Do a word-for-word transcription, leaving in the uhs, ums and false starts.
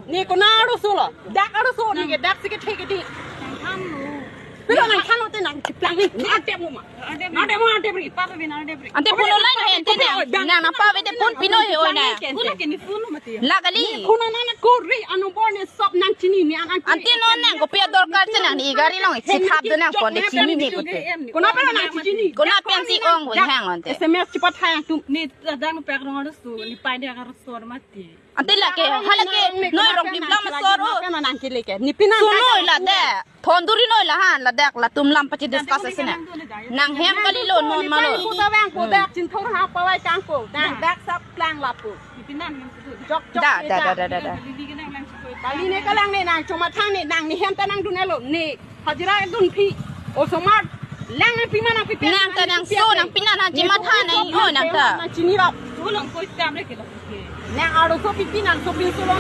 Ni konat arloso lo? Dak arloso ni ke, dak si kethe ke di. Pilo nangthanlo te nangchiplang ni. Ni ante mo ma. Ante mo, ante bri. Ante phone line he ante ne. Nang nangpave te phone pino he oi na. La kali. Phone nang nang kori anu bor ne sop nangchini ni an. Ante non nang kopi adorkar te nang ni gari along isi thap do nang phone de chini ni kote. Konat pen nangchini. Konat pen si ong ko hang ante. S M S chipatha nangtum. Ni adang pek rong arloso, ni pai de arloso mati. Ante lake, halake, noi Rongpi lam asor o. Nang kele ke. Ni pinan. Sunoi ladak. Thonduri noi lahan ladak, latum lam pachi discuss ase na. Nang hem kali lo non ma lo. Ko ta vang ko dak chinthur ha pavai kangko. Nang dak sap klang lapu. Jok jok. Da, da, da, da, da, da. Kali ne kalang ne nang chomathang ne nang ni hem ta nangdun-et lo ne. Hajira dunphi. Osomar lang nangpi ma nangpipe. Nang ta nangso nang pinan haji matha nang o nang ta. Nangchini rap. Ulang koi tam re ke lo ke. Nang arloso pipi nang sopin solo